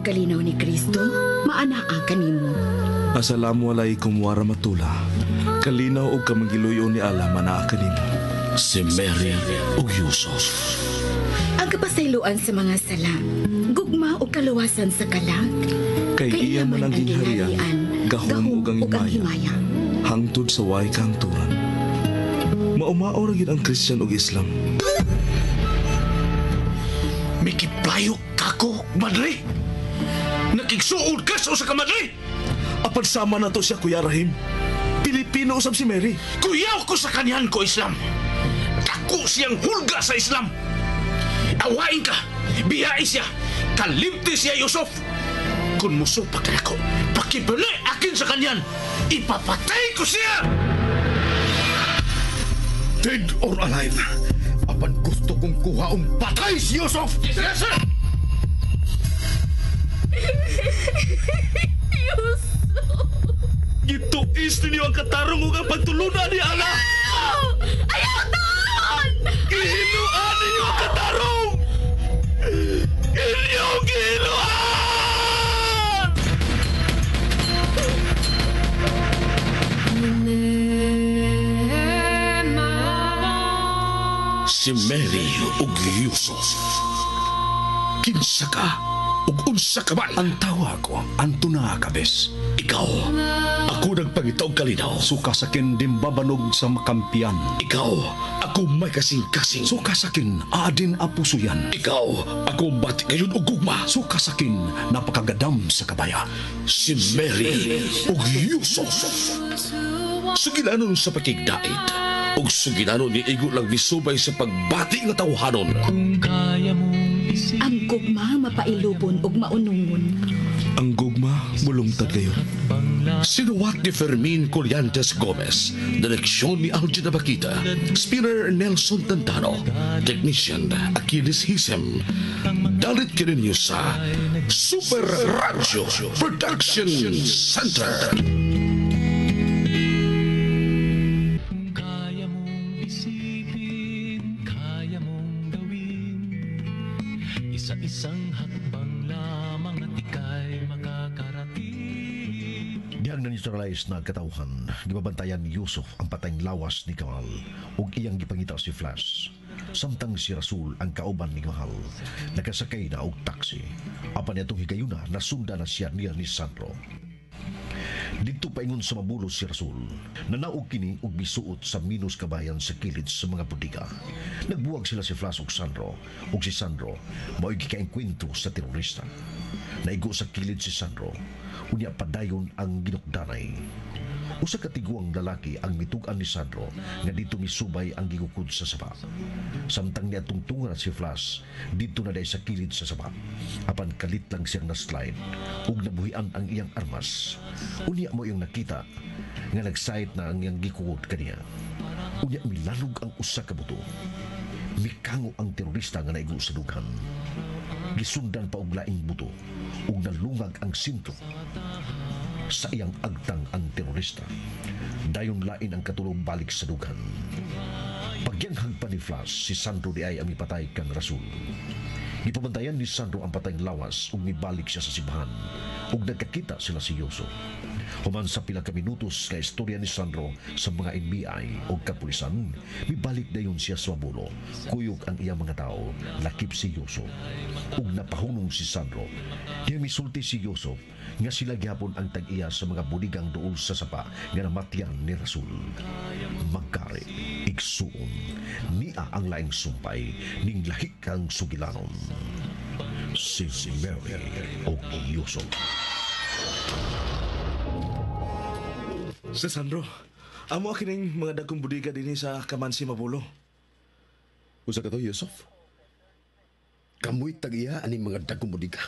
Kalinaw ni Kristo, maanaa kanimo. Assalamu alaikum warahmatullah. Kalinaw og kamangiluyo ni Allah manaa kanimo. Si Mary ug Yusuf. Ang kapasayloan sa mga sala, gugma ug kaluwasan sa kalag. Kay iya man ang gingharian, gahom ug ang himaya. Hangtod sa way kahangturan. Maumao ra gyud ang Christian ug Islam. Mikiplayo kako, madre. Nakigsuod ka sa usa ka madre. Apan sama na to siya, Kuya Rahim. Pilipino usab si Mary. Kuyaw ko sa kanyan ko, Islam. Dako siyang hulga sa Islam. Awain ka, biyai siya, kalimti siya, Yusuf. Kung musupak na ako, pakibali akin sa kanyan, ipapatay ko siya! Dead or alive, apan gusto kong kuhaong patay si Yusuf! Yes, sir! Gituis ninyo ang katarong ug ang pagtulunan ni Allah. Ayaw taon! Gihinuan ninyo ang katarong! Inyong gihinuan! Si Mary ug Yusuf. Kinsa ka ug unsa ka man? Ang tawa ko, Antona Cabes. Ikaw, ako nagpangita og kalinaw. Suka sakin dimbabanog sa makampiyan. Ikaw, ako may kasing-kasing. Suka sakin adin apusuyan. Ikaw, ako bati ngayon og gugma. Suka sakin napakagadam sa kabaya. Si Mary ug Yusuf. Sugilanon sa pakigdait ug sugilanon ni igo lang misubay sa pagbati nga tawhanon. Ang gugma mapailubon ug maunungon. Ang gugma mulungtad kayo. Sinuwat ni Fermin Collantes Gomez, direksyon ni Algin Abakita, spinner Nelson Tantano, technician Achilles Hisem. Dalit kininyo sa Super Radio Production Center. Kaya mong isipin, kaya mong gawin. Isa-isang hakbang lamang at ika'y makakarating. Dihang na-neutralize na katawhan, gibabantayan ni Yusuf ang patayng lawas ni Kamal ug iyang gipangita si Flash. Samtang si Rasul ang kauban ni Kamal, nakasakay na og taxi. Apan niadtong higayuna, nasunda na siya niya ni Sandro. Didto paingon sa mabulo si Rasul. Nanaog kini og misuot sa minus kabayan sa kilid sa mga budiga. Nagbuwag sila si Flash ug Sandro, ug si Sandro mao'y gikaengkwentro sa terorista. Naigo sa kilid si Sandro, unya padayon ang ginukdanay. Usa ka tiguang lalaki ang mitug-an ni Sandro nga dito misubay ang gigukod sa saba. Samtang niadtong tunga si Flash, dito na day sa kilid sa saba. Apan kalit lang siyang na-slide ug nabuhian ang iyang armas. Unya mo iyang nakita nga nagsayit na ang iyang gikukod kaniya. Unya milalog ang usa ka buto. Mikango ang terorista nga naigo sa dughan. Gisundan pa og laing buto ug nalungag ang sintro sa iyang agtang ang terorista. Dayon lain ang katulog balik sa dughan. Pagyanghag pa ni Flash, si Sandro di ay ang mipatay kang Rasul. Gipabantayan ni Sandro ang patayng lawas ug mibalik siya sa simbahan ug nagkakita sila si Yusuf. Human sa pila ka minutos nga istorya ni Sandro sa mga NBI o kapulisan, mibalik dayon siya sa mabulo. Kuyog ang iyang mga tao, lakip si Yusuf. Ug napahunong si Sandro. Diya misulti si Yusuf nga sila gihapon ang tag-iya sa mga buligang duol sa sapa nga namatyan ni Rasul. Magkari, igsuon, niya ang laing sumpay, ning lahi kang sugilanon. Si Mary o Yusuf. Sir Sandro, amo kining mga dagkong budiga dinhi sa Kamansi Mabulo. Usa ka to, Yusuf? Kamoy tag-iya ani mga dagkong budiga.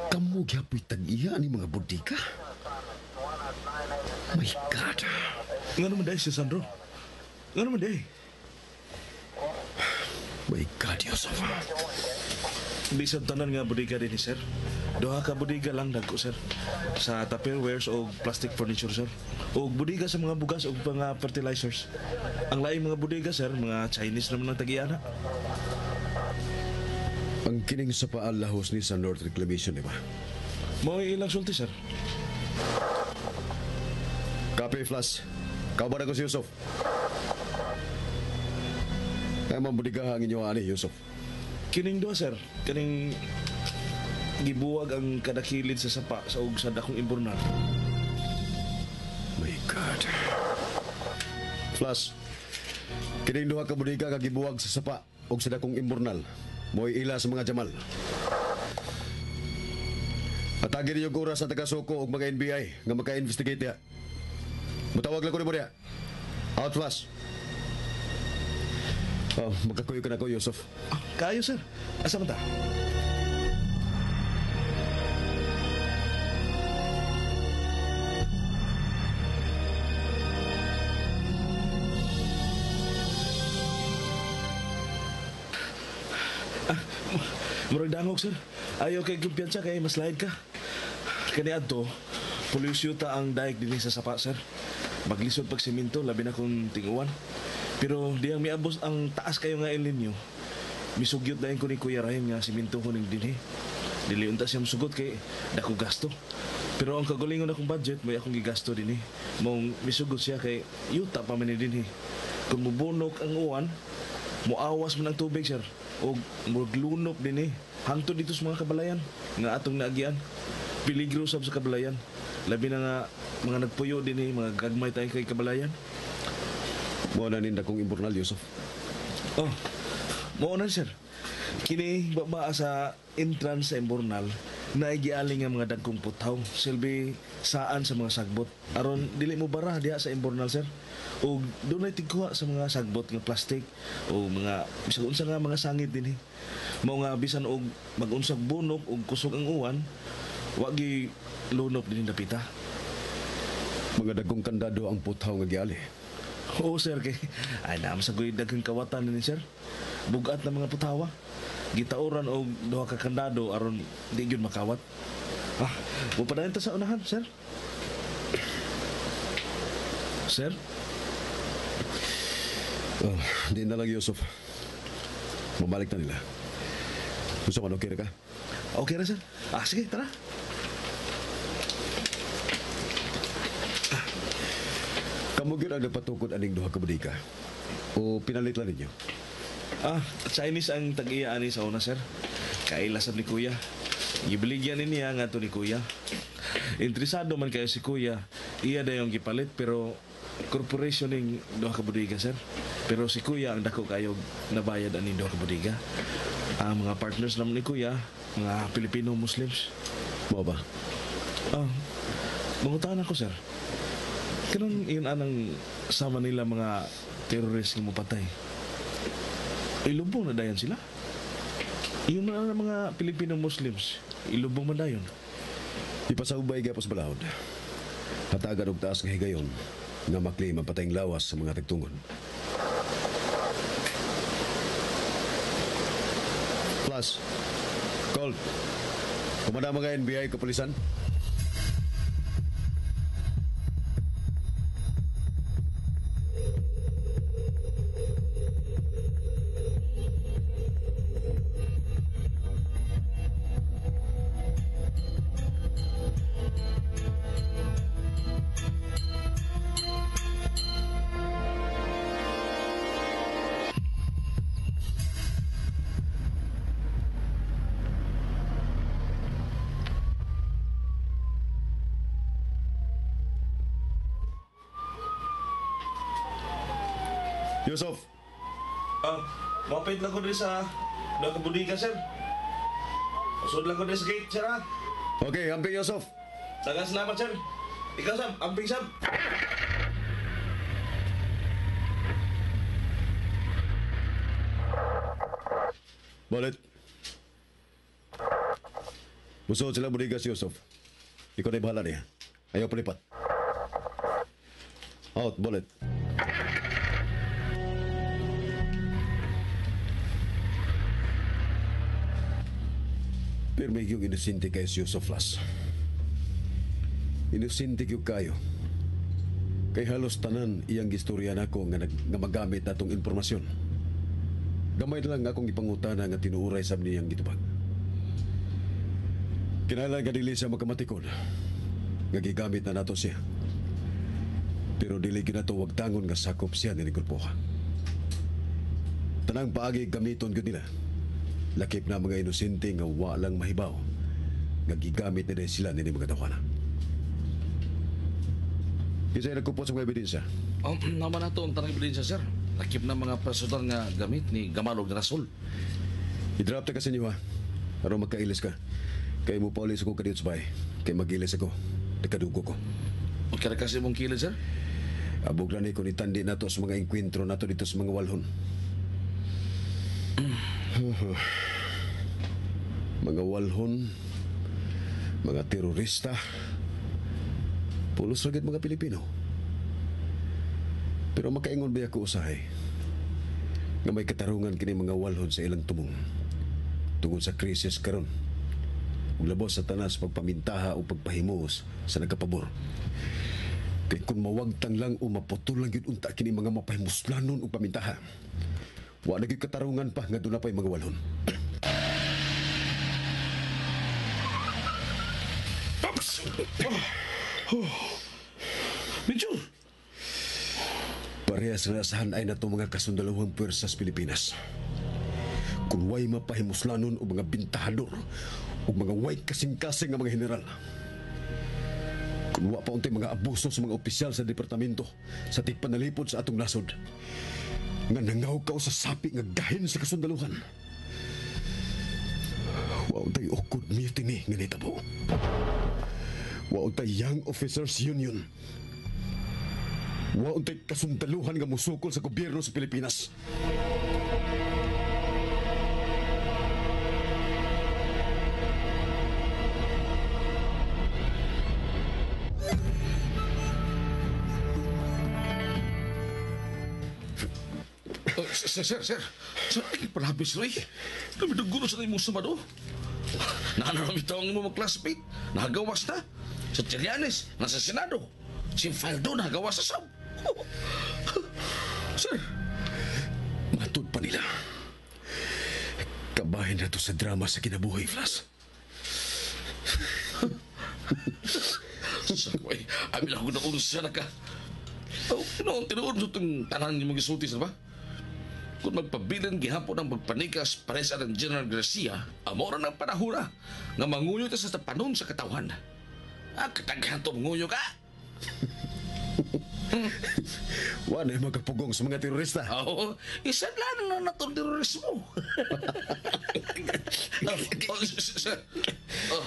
Kamo gyapoy tag-iya ani mga budiga. My God. Ngano man day, Sir Sandro? Ngano man day? My God, Yusuf. Di sa tanan nga budiga dinhi, sir. Duha ka budiga lang dagko, sir. Sa Tupperwares o plastic furniture, sir. O budiga sa mga bugas o mga fertilizers. Ang laing mga budiga, sir, mga Chinese naman ang tag-iya na. Ang kining sa paalahos ni sa North Reclamation, di ba? Mao ilang sulti, sir. Kape, Flash. Kauban ako si Yusuf. Kaya mabudiga ang inyo ani, Yusuf. Kining duha, sir. Kining gibuwag ang kadakilid sa sapa sa ug sa dakong imburnal. My God. Flash. Kining duha ka budiga kagibuwag sa sapa og sa dakong imburnal. Mo'y ila sa mga Jamal. Atagi ninyo oras sa taga-Soko og mga NBI nga maka-investigate diha. Mutawag lang ko nimo diha. Out, Flash. Oh, magkakuyo ka na ko, Yusuf. Ah, kayo, sir. Asa man ta? Ah, murag dangog, sir. Ayaw kay kumpiyansa kay mas lain ka. Kani adto, pulisyo ta ang daig dinhi sa sapa, sir. Maglisod pag simento, labi na kung tinguan. Pero diyang miabos ang taas kayo nga elinyo. Misugyot dayon ko ni Kuya Rahim nga simento ko ning dinhi. Dili unta siya musugot kay dako gasto. Pero ang kagalingon akong budget may akong gigasto dinhi. Mong misugot siya kay yuta pa man ni dinhi. Kung mubunok ang uwan, muawas man ang tubig, sir. Og muglunop dinhi. Hangtod dito sa mga kabalayan nga atong naagian. Peligro sab sa kabalayan. Labi na nga mga nagpuyo dinhi, mga gagmay tayo kay kabalayan. Mao na ninda kong imburnal, Yusuf. Oh, mao na, sir. Kini baba sa entrance sa Imbornal, naigialing nga mga dagkong puthaw. Silbi saan sa mga sagbot. Aron dili mo bara diha sa Imbornal, sir. Og dunay tigkuha sa mga sagbot nga plastic o mga bisag unsa nga mga sangit dinhi. Mao nga bisan og mag-unsag bunok og kusog ang uwan, wa gi lunop dinhi dapita. Mga dagkong kandado ang puthaw nga giali. Oo, sir. Kay, ay, naam sa guy daghang kawatan ni sir. Bugat na mga putawa. Gitauran og duha ka kandado aron di gyud makawat. Ah, mupadayon ta sa unahan, sir. Sir? Oh, di na lang, Yusuf. Mabalik na nila. Gusto man, okay ra ka? Okay ra, sir. Ah, sige, tara. Kamu gyud ang nagpatukod aning duha ka bodega. O pinalit lang ninyo? Ah, Chinese ang tag-iya ani sa una, sir. Kaila sab ni Kuya. Gibaligyan ni niya ngadto ni Kuya. Interesado man kayo si Kuya. Iya dayong gipalit pero corporation ning duha ka bodega, sir. Pero si Kuya ang dako kayo nabayad ani duha ka bodega. Ang mga partners naman ni Kuya, mga Pilipino Muslims. Mao ba? Ah, mangutan ako, sir. Kanang yun anang sama nila mga terrorist nga mopatay. Ilubong na dayon sila. Iyon man ang mga Pilipino Muslims. Ilubong man dayon. Ipasawbay gapos balahod. Hatagan og taas nga higayon nga maklaim ang patayng lawas sa mga tagtungon. Plus, Colt, kumanda mga NBI kapulisan? Yusuf! Ah, mapit lang ko din sa duha ka bodega, sir. Usod lang ko din sa gate, sir, ha? Okay, amping Yusuf! Daghang salamat, sir. Ikaw, Sam. Amping, Sam. Balit. Musod sila bodega si Yusuf. Ikaw na bahala niya. Ayaw palipat. Out, bullet. Pero may yung inosente kayo si Yusuf Las. Inosente kayo kayo. Kay halos tanan iyang gistorya nako nga, nga magamit natong impormasyon. Gamay na lang akong ipangutana nga tinuuray sa niyang gitubag. Kinahanglan nga dili siya magkamatikon. Nga gigamit na nato siya. Pero dili ginato wagtangon nga sakop siya ni grupo. Tanang paagi gamiton gyud nila. Lakip na mga inosente nga walang mahibaw. Nga gigamit na din sila nini mga tawana. Kinsa nagkupot sa mga ebidensya? Naman na to ang tanang ebidensya, sir. Lakip na mga personal nga gamit ni Gamal og Rasul. I-drop ta ka sa inyo ha. Aron magkailis ka. Kay mo paulis ako kadiyot sa bahay. Kay magilis ako. Nagkadugo ko. Okay ra kasi mong kilid, sir? Abog na ni kung itandi na to sa mga engkwentro na to dito sa mga walhon. Mga walhon, mga terorista, pulos ra gid mga Pilipino. Pero makaingon ba ako usahay nga may katarungan kini mga walhon sa ilang tumong tungod sa krisis karon ug labos sa tanas pagpamintaha o pagpahimuos sa nagkapabor. Kay kung mawagtang lang o maputol lang gyud unta kini mga mapahimuslanon og pamintaha, wa na gyud katarungan pa nga duna pay mga walhon. Paps! Oh. Medyo! Parehas na asahan ay nato mga kasundaluhang puwersas Pilipinas. Kung way mapahimuslanon o mga bintahador o mga way kasing-kasing nga mga general. Kung wa pa untay mga abuso sa mga opisyal sa departamento sa tigpanalipod sa atong nasod, nga nangawkaw sa sapi nga gahin sa kasundaluhan. Wa untay ukod mutiny nga nitabo. Wa untay Young Officers Union. Wa untay kasundaluhan nga musukol sa gobyerno sa Pilipinas. Sir, sir, sir. Sir, ay, palabis, Roy. Namidugulo sa imong sumado. Nakanarami taong imong mga-classmate. Nahagawas na. Sa Trillanes, nasa Senado. Si Faldo nahagawas sa sab. Sir. Matud pa nila. Kabahin na to sa drama sa kinabuhi, Flas. Sakway, amin ako na unsa na ka. Oh, noon, tinuod mo itong tanan yung mga sulti, sir ba? Kung magpabilin gihapon ang magpanikas pares ang General Garcia, amora ng panahura nga manguyo ta sa tapanon sa katawan. Ah, kataghan to manguyo ka! Wa na yung magkapugong sa mga terorista. Oo, isa lang na natong terorismo. Oh, sir. Oh.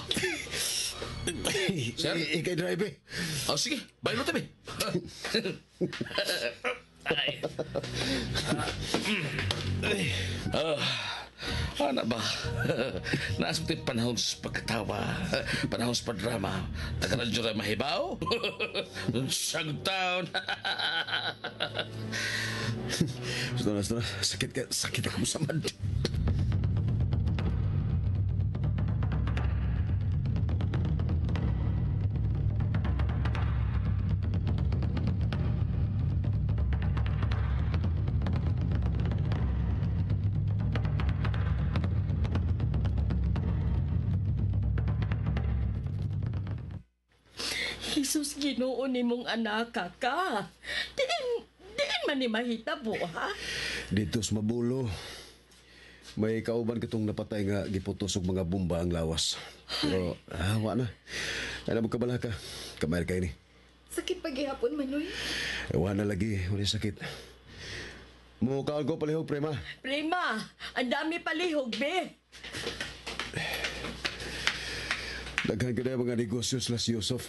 Sir? Ikay drive eh. Oh, sige, baylo tabi. Ay. Ano ba? Naas mo tayo panahon sa pagkatawa, panahon sa padrama. Tagaradyo rin mahibaw. Siyang taon. Sudah, sudah. Sakit ka, sakit ako sa mad. Jesus, Ginoo nimong anak ka. Diin man ni mahitabo, ha? Dito sa Mabulo, may kauban kitong napatay nga giputos og mga bomba ang lawas. Pero, wa na. Ay na magkabala ka. Kamayar kayo ni. Sakit paghihapon, Manoy. Eh, wa na lagi. Wala sakit. Mukaon ko palihog, Prema. Prema, ang dami palihog, be. Daghan ka na mga negosyo sila si Yusuf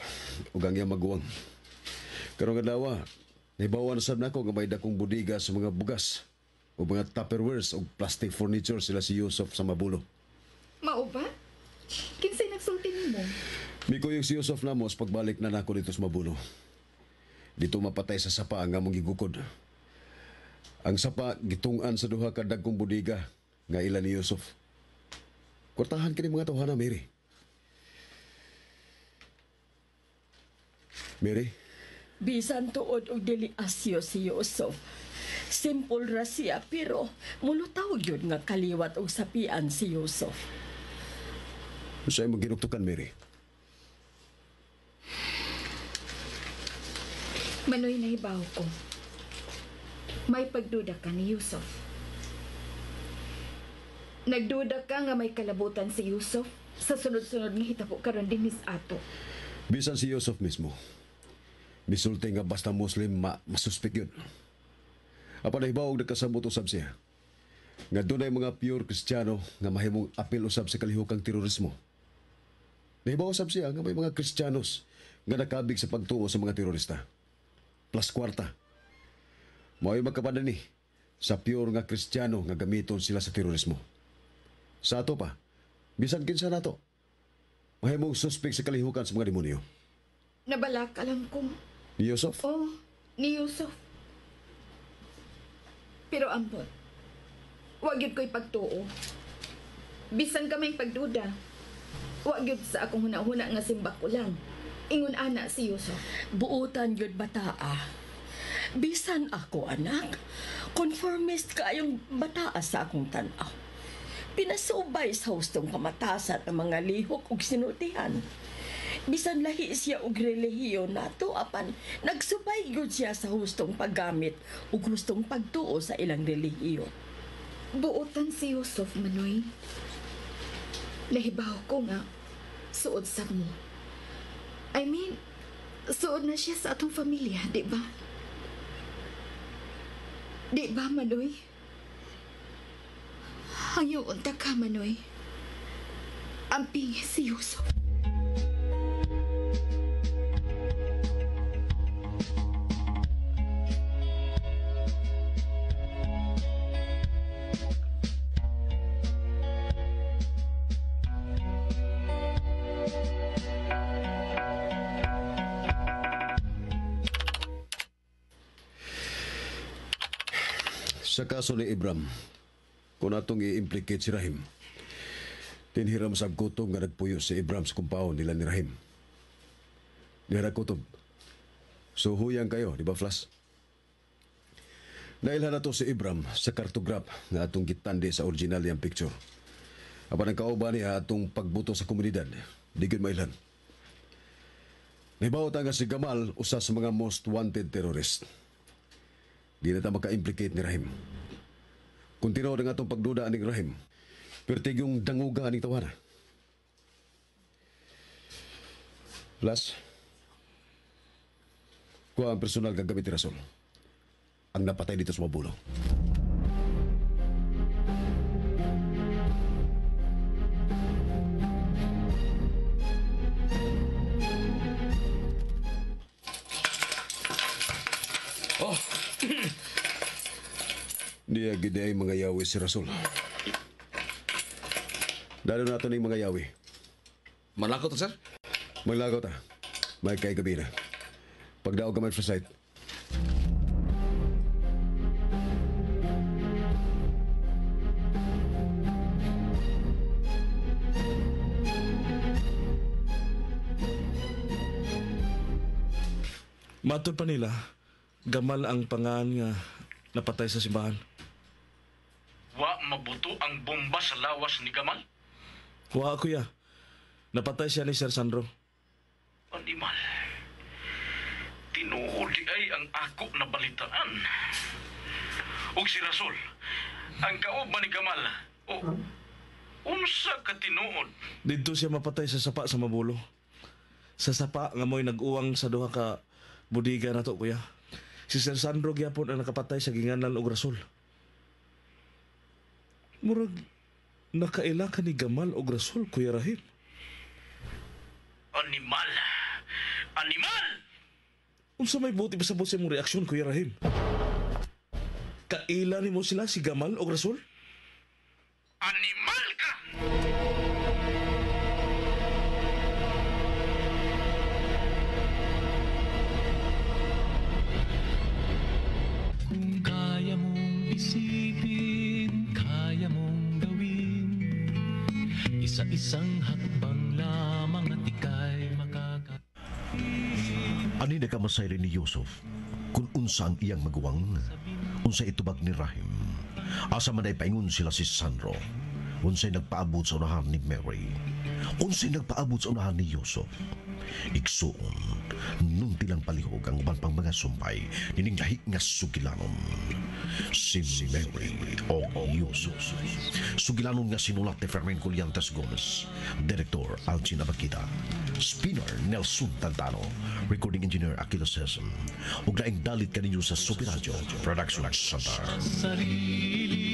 ug ang iyang maguwang. Karong adlaw, nahibawan sad nako nga may dakong budiga sa mga bugas o mga Tupperwares o plastic furniture sila si Yusuf sa Mabulo. Mao ba? Kinsay nagsulti nimo? Mikuyog si Yusuf namos pagbalik na nako dito sa Mabulo. Dito mapatay sa sapa ang among gigukod. Ang sapa gitungan sa duha ka dagkong budiga nga ila ni Yusuf. Kwartahan kini mga tawhana, Mary. Mary? Bisan tuod og dili asyo si Yusuf. Simple ra siya pero mulutaw gyud nga kaliwat og sapian si Yusuf. Sa imong ginuktukan, Mary. Manoy, nahibaw ko. May pagduda ka ni Yusuf. Nagduda ka nga may kalabutan si Yusuf sa sunod-sunod nga hitabo karon dinhi sa ato. Bisan si Yusuf mismo. Misulti nga basta Muslim masuspek yun. Apan nahibaw og nagkasabot usab siya nga dunay mga pure Kristiyano nga mahimong apil usab sa kalihokang terorismo. Nahibaw usab siya nga may mga Kristiyanos nga nakabig sa pagtuo sa mga terorista. Plus kwarta. Mao'y magkapadani sa pure nga Kristiyano nga gamiton sila sa terorismo. Sa ato pa, bisan kinsa nato, mahimong suspek sa kalihukan sa mga demonyo. Nabalaka lang ko. Ni Yusuf? Oh, ni Yusuf. Pero ambot, wag yun ko'y pagtuo. Bisan kaming pagduda, wag yun sa akong huna-huna nga simbak ko lang. Ingon ana si Yusuf. Buotan gyud bataa. Bisan ako anak, conformist kaayong bataa sa akong tan-aw. Pinasubay sa hustong kamatasan ang mga lihok ug sinultihan. Bisan lahi siya og relihiyon nato apan nagsubay gyud siya sa hustong paggamit ug hustong pagtuo sa ilang relihiyon. Buotan si Yusuf, Manoy. Nahibaw ko nga, suod sa mo. I mean, suod na siya sa atong pamilya, di ba? Di ba, Manoy? Hangyo unta ka, Manoy. Amping si Yusuf. Sa kaso ni Ibram, kung atong i-implicate si Rahim, tinhiram sa gutom nga nagpuyo si Ibram sa kumpaon nila ni Rahim. Nihira kutob. So huyang kayo, di ba, Flash? Nailhan na to si Ibram sa kartograph nga atong gitandi sa original niyang picture. Apan ang kauban niya atong pagbuto sa komunidad, di gyud mailhan. Nahibaw ta nga si Gamal usa sa mga most wanted terrorist. Di na ta maka-implicate ni Rahim. Kung tinuod ang atong pagduda aning Rahim, pertig yung danguga aning tawana. Plus, kuha ang personal gagamit ni Rasul. Ang napatay dito sa Mabulo. Oh, Niya gid ay mga yawi si Rasul. Dalo nato ning mga yawi. Malakaw to, sir? Maglagaw ta. May kay gabi na. Pagdaog ka man sa site. Matod pa nila, Gamal ang pangan nga napatay sa simbahan. Wa mabuto ang bomba sa lawas ni Gamal? Wa, kuya. Napatay siya ni Sir Sandro. Animal. Tinuod di ay ang ako na balitaan. Og si Rasul, ang kauban ni Gamal, o unsa ka tinuod? Didto siya mapatay sa sapa sa Mabulo. Sa sapa nga mo'y nag-uwang sa duha ka budiga na to, kuya. Si Sir Sandro gyapon ang nakapatay sa ginganan og Rasul. Murag nakaila ka ni Gamal og Rasul, Kuya Rahim. Animal! Animal! Unsa may buti pa sa buti mong reaksyon, Kuya Rahim? Kaila nimo sila si Gamal og Rasul? Animal ka! Kung kaya mong isipin, kaya mong gawin. Isa-isang hakbang lamang at ika'y makaka... Ani nakamasayri ni Yusuf kung unsa ang iyang maguwang Unsay itubag ni Rahim? Asa man ay paingon sila si Sandro? Unsay nagpaabot sa unahan ni Mary? Unsay nagpaabot sa unahan ni Yusuf? Igsuon, nunti lang palihog ang uban pang mga sumpay nining lahi nga sugilanon. Si Mary o Yusuf. Sugilanon nga sinulat ni Fermin Collantes Gomez. Director Alcin Abakita. Spinner Nelson Tantano. Recording Engineer Achilles Sesam. Ug laing dalit kaninyo sa Super Radio Production Center. Sarili.